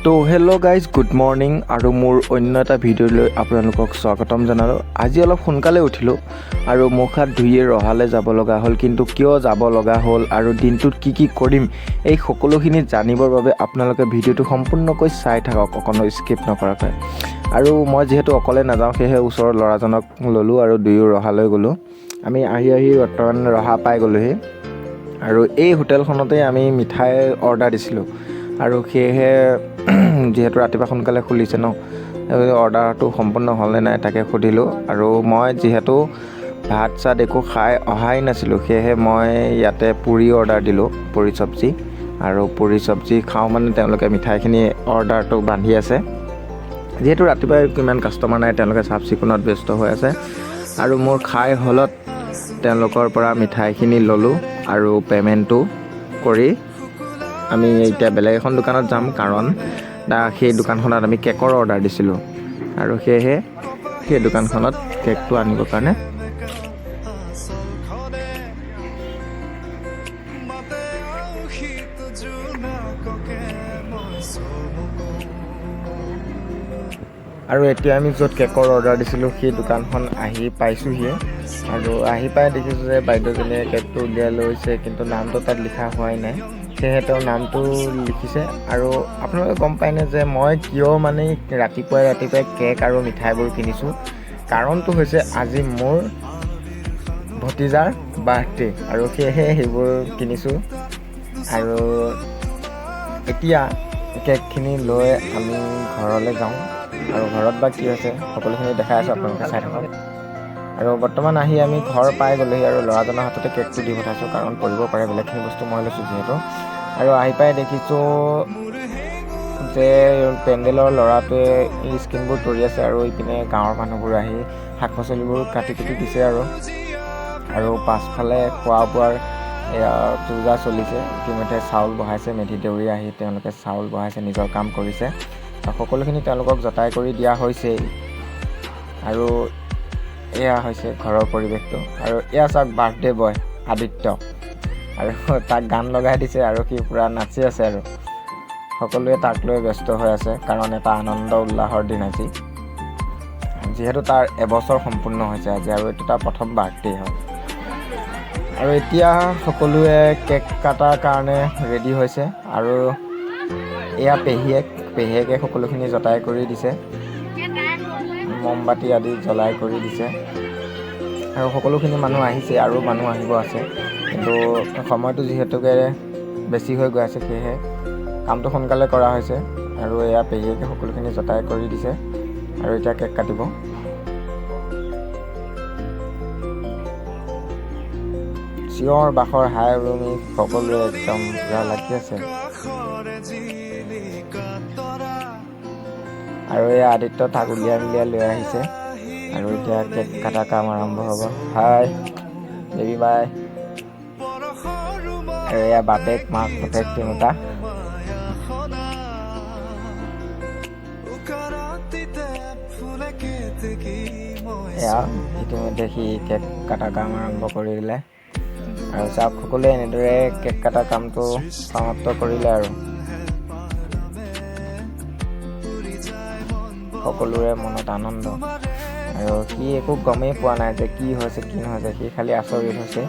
তো hello' guys, good morning আৰু মোৰ অন্য এটা ভিডিঅ'লৈ আপোনালোকক স্বাগতম জনালোঁ। আজি অলপ সোনকালে উঠিলোঁ আৰু মুখ হাত ধুইয়ে ৰহালৈ যাব লগা হ'ল। কিন্তু কিয় যাব লগা হ'ল আৰু দিনটোত কি কি কৰিম, এই সকলোখিনি জানিবৰ বাবে আপোনালোকে ভিডিঅ'টো সম্পূৰ্ণকৈ চাই থাকক, অকণো স্কিপ নকৰাকৈ। আৰু মই যিহেতু অকলে নাযাওঁ, সেয়েহে ওচৰৰ ল'ৰাজনক ল'লোঁ আৰু দুয়ো ৰহালৈ গ'লোঁ। আমি আহি আহি বৰ্তমান ৰহা পাই গ'লোহি আৰু এই হোটেলখনতে আমি মিঠাই অৰ্ডাৰ দিছিলোঁ। আৰু সেয়েহে যিহেতু ৰাতিপুৱা সোনকালে খুলিছে ন, অৰ্ডাৰটো সম্পূৰ্ণ হ'লনে নাই তাকে সুধিলোঁ। আৰু মই যিহেতু ভাত চাত একো খাই অহাই নাছিলোঁ, সেয়েহে মই ইয়াতে পুৰি অৰ্ডাৰ দিলোঁ, পুৰি চব্জি। আৰু পুৰি চব্জি খাওঁ মানে তেওঁলোকে মিঠাইখিনি অৰ্ডাৰটো বান্ধি আছে। যিহেতু ৰাতিপুৱাই ইমান কাষ্টমাৰ নাই, তেওঁলোকে চাফ চিকুণত ব্যস্ত হৈ আছে। আৰু মোৰ খাই হ'লত তেওঁলোকৰ পৰা মিঠাইখিনি ল'লোঁ আৰু পে'মেণ্টটো কৰি আমি এতিয়া বেলেগ এখন দোকানত যাম, কাৰণ সেই দোকানখনত আমি কেকৰ অৰ্ডাৰ দিছিলোঁ আৰু সেয়েহে সেই দোকানখনত কেকটো আনিবৰ কাৰণে। আৰু এতিয়া আমি য'ত কেকৰ অৰ্ডাৰ দিছিলোঁ, সেই দোকানখন আহি পাইছোঁহিয়ে। আৰু আহি পাই দেখিছোঁ যে বাইদেউজনীয়ে কেকটো উলিয়াই লৈছে, কিন্তু নামটো তাত লিখা হোৱাই নাই। সেয়েহে তেওঁ নামটো লিখিছে। আৰু আপোনালোকে গম পায়নে যে মই কিয় মানে ৰাতিপুৱাই ৰাতিপুৱাই কেক আৰু মিঠাইবোৰ কিনিছোঁ? কাৰণটো হৈছে আজি মোৰ ভতিজাৰ বাৰ্থডে আৰু সেয়েহে সেইবোৰ কিনিছোঁ। আৰু এতিয়া কেকখিনি লৈ আমি ঘৰলৈ যাওঁ আৰু ঘৰত বা কি হৈছে সকলোখিনি দেখাই আছোঁ, আপোনালোকে চাই থাকক। আৰু বৰ্তমান আহি আমি ঘৰ পাই গ'লোহি আৰু ল'ৰাজনৰ হাততে কেকটো দি পঠাইছোঁ, কাৰণ পৰিব পাৰে, বেলেগখিনি বস্তু মই লৈছোঁ যিহেতু। আৰু আহি পাই দেখিছোঁ যে পেণ্ডেলৰ ল'ৰাটোৱে এই স্ক্ৰীণবোৰ তৰি আছে আৰু ইপিনে গাঁৱৰ মানুহবোৰ আহি শাক পাচলিবোৰ কাটি কুটি দিছে। আৰু পাছফালে খোৱা বোৱাৰ এয়া যো-জা চলিছে। ইতিমধ্যে চাউল বহাইছে, মেধি দেউৰী আহি তেওঁলোকে চাউল বহাইছে, নিজৰ কাম কৰিছে আৰু সকলোখিনি তেওঁলোকক যতাই কৰি দিয়া হৈছেই। আৰু এয়া হৈছে ঘৰৰ পৰিৱেশটো। আৰু এয়া চাওক বাৰ্থডে বয় আদিত্য, আৰু তাক গান লগাই দিছে আৰু সি পূৰা নাচি আছে আৰু সকলোৱে তাক লৈ ব্যস্ত হৈ আছে, কাৰণ এটা আনন্দ উল্লাসৰ দিন আজি, যিহেতু তাৰ এবছৰ সম্পূৰ্ণ হৈছে আজি আৰু এইটো তাৰ প্ৰথম বাৰ্থডে হয়। আৰু এতিয়া সকলোৱে কেক কটাৰ কাৰণে ৰেডি হৈছে। আৰু এয়া পেহীয়েক, পেহীয়েকে সকলোখিনি যতাই কৰি দিছে, মমবাতি আদি জ্বলাই কৰি দিছে। আৰু সকলোখিনি মানুহ আহিছে আৰু মানুহ আহিব আছে, কিন্তু সময়টো যিহেতুকে বেছি হৈ গৈ আছে, সেয়েহে কামটো সোনকালে কৰা হৈছে। আৰু এয়া পেহীয়েকে সকলোখিনি যতাই কৰি দিছে আৰু এতিয়া কেক কাটিব। চিঞৰ বাখৰ হাই উৰুমি সকলোৱে একদম পূৰা লাগি আছে। আৰু এয়া আদিত্য তাক উলিয়াই উলিয়াই লৈ আহিছে আৰু এতিয়া কেক কটা কাম আৰম্ভ হ'ব। হাই বেবী, বাই। আৰু এয়া বাপেক মাক পুতেক তিনিটা। এয়া ইতিমধ্যে সি কেক কটা কাম আৰম্ভ কৰি দিলে। আৰু চাওক, সকলোৱে এনেদৰে কেক কটা কামটো সমাপ্ত কৰিলে আৰু সকলোৰে মনত আনন্দ। আৰু সি একো গমেই পোৱা নাই যে কি হৈছে কি নহৈছে, সি খালি আচৰিত হৈছে।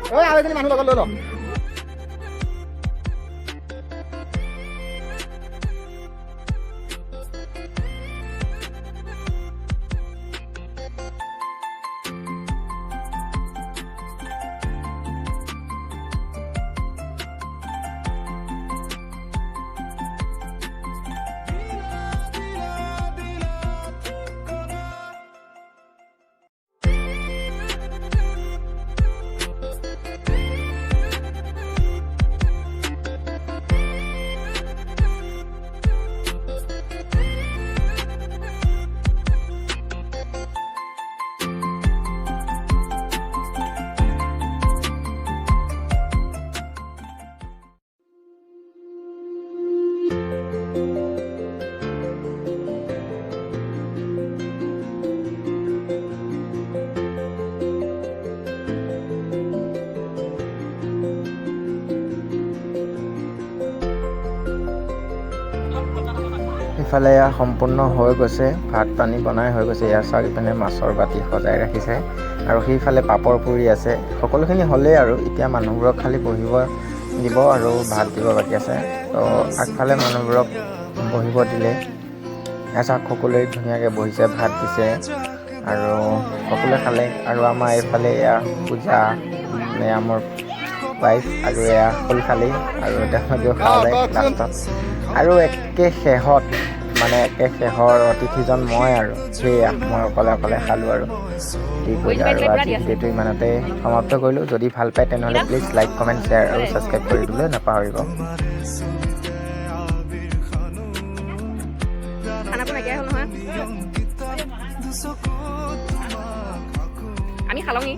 আৰু এজনী মানুহ লগত লৈ ল। সিফালে এয়া সম্পূৰ্ণ হৈ গৈছে, ভাত পানী বনাই হৈ গৈছে। এয়া চাওক, ইপিনে মাছৰ বাতি সজাই ৰাখিছে আৰু সেইফালে পাপৰ পুৰি আছে। সকলোখিনি হ'লেই আৰু এতিয়া মানুহবোৰক খালি বহিব দিব আৰু ভাত দিব বাকী আছে। তো আগফালে মানুহবোৰক বহিব দিলে। এয়া চাওক, সকলোৱে ধুনীয়াকৈ বহিছে, ভাত দিছে আৰু সকলোৱে খালে। আৰু আমাৰ এইফালে এয়া পূজা, এয়া মোৰ ৱাইফ আৰু এয়া ফুল খালী আৰু তেওঁলোকেও খালে লাষ্টত। আৰু একে শেহত, মানে একে শেহৰ অতিথিজন মই আৰু সেয়া মই অকলে অকলে খালোঁ আৰু দি পূজা। আৰু আজি ভিডিঅ'টো ইমানতে সমাপ্ত কৰিলোঁ। যদি ভাল পায়, তেনেহ'লে প্লিজ লাইক, কমেণ্ট, শ্বেয়াৰ আৰু ছাবস্ক্ৰাইব কৰি দিবলৈ নাপাহৰিব। খানাটো নাইকিয়াই হ'ল নহয়। আমি খালঙি।